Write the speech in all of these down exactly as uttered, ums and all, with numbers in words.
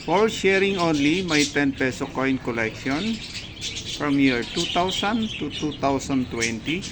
For sharing only, my ten peso coin collection from year two thousand to two thousand twenty.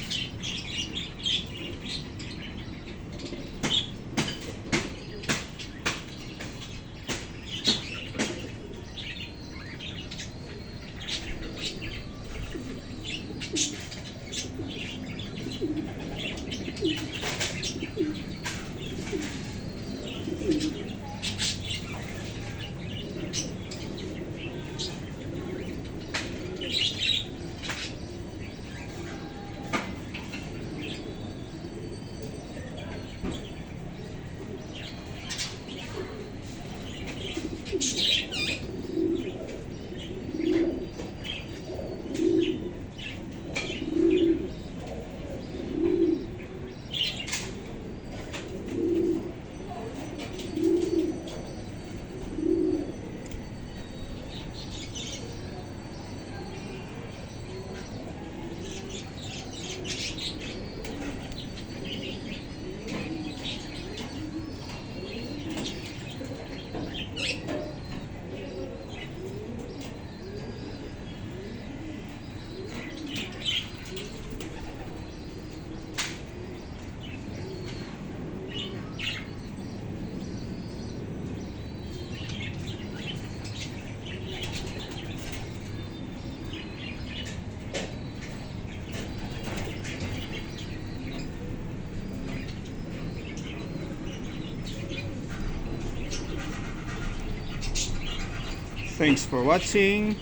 Thanks for watching.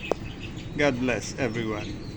God bless everyone.